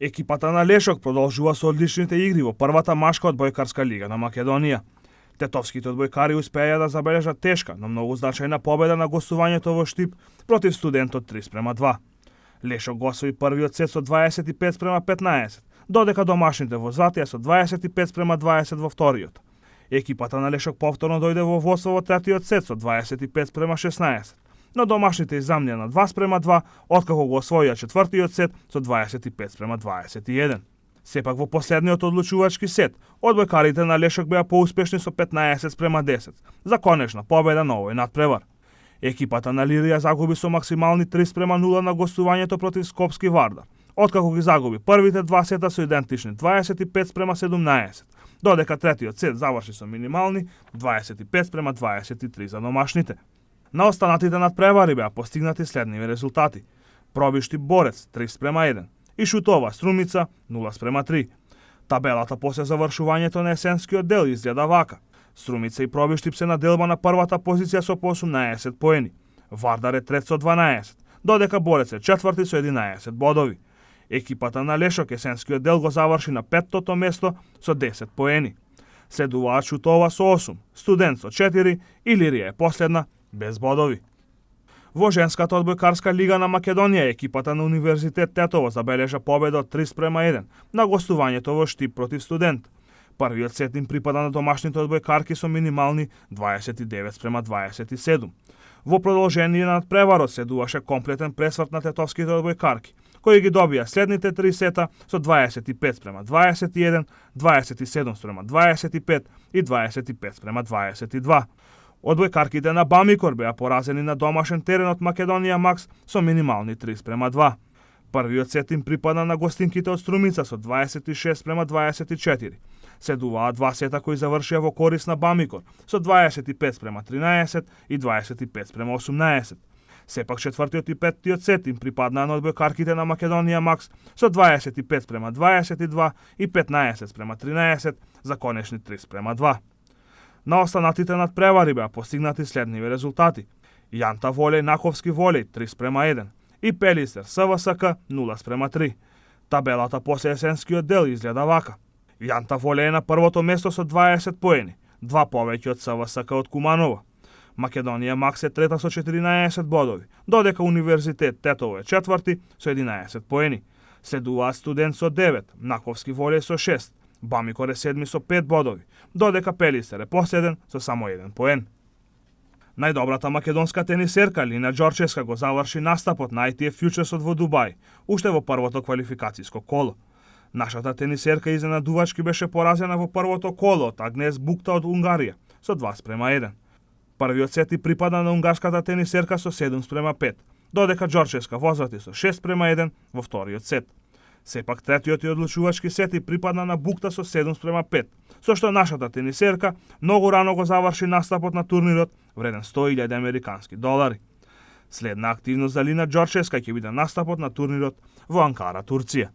Екипата на Лешок продолжува со одличните игри во првата машка одбојкарска лига на Македонија. Тетовските одбојкари успеа да забележат тешка, но многу значајна победа на гостувањето во Штип против Студентот 3:2. Лешок го освои првиот сет со 25:15, додека домашните во Златија со 25:20 во вториот. Екипата на Лешок повторно дојде во водство во третиот сет со 25:16, но домашните изамнија на 2:2, откако го освоија четвртиот сет со 25:21. Сепак во последниот одлучувачки сет, одбојкарите на Лешок беа поуспешни со 15:10, за конечна победа на овој надпревар. Екипата на Лирија загуби со максимални 3:0 на гостувањето против Скопски Вардар, откако ги загуби првите два сета со идентични 25:17, додека третиот сет заврши со минимални 25:23 за домашните. На останатите надпревари беа постигнати следниви резултати: Пробишти Борец 3:1 и Шутова Струмица 0:3. Табелата после завршувањето на есенскиот дел изгледа вака: Струмица и Пробиштип се на делба на првата позиција со по 18 поени. Вардар е трет со 12, додека Борец е четврти со 11 бодови. Екипата на Лешок есенскиот дел го заврши на петтото место со 10 поени. Следуваат Шутова со 8, Студент со 4 и Лирија е последна без бодови. Во женската одбојкарска лига на Македонија екипата на Универзитет Тетово забележа победа од 3:1 на гостувањето во Штип против Студент. Првиот сет им припада на домашните одбојкарки со минимални 29:27. Во продолжение на надпреварот следуваше комплетен пресврт на тетовските одбојкарки, кои ги добија следните три сета со 25:21, 27:25 и 25:22. Одбојкарките на Бамикор беа поразени на домашен терен од Македонија Макс со минимални 3:2. Првиот сет им припада на гостинките од Струмица со 26:24. Следуваат два сета кои завршија во корис на Бамикор со 25:13 и 25:18. Сепак четвртиот и петтиот сет им припаднаа на одбојкарките на Македонија Макс со 25:22 и 15:13 за конечни 3:2. На останатите надпревари беа постигнати следниви резултати: Јанта Волеј Наковски Волеј 3:1 и Пелистер СВСК 0:3. Табелата после есенскиот дел изгледа вака: Јанта Волеј е на првото место со 20 поени, два повеќе од СВСК од Куманово. Македонија Макс е трета со 14 бодови, додека Универзитет Тетово е четврти со 11 поени. Следуваат Студент со 9, Наковски Волеј со 6, Бамикор е седми со 5 бодови, додека Пелистер е последен со само 1 поен. Најдобрата македонска тенисерка Лина Ѓорчевска го заврши настапот на ITF Фјучерсот во Дубај, уште во првото квалификацијско коло. Нашата тенисерка изненадувачки беше поразена во првото коло од Агнес Букта од Унгарија со 2:1. Првиот сет и припада на унгарската тенисерка со 7:5, додека Ѓорчевска возврати со 6:1 во вториот сет. Сепак третиот и одлучувачки сет и припадна на Букта со 7:5, со што нашата тенисерка многу рано го заврши настапот на турнирот вреден $100,000. Следна активност за Лина Ѓорчевска ќе биде настапот на турнирот во Анкара, Турција.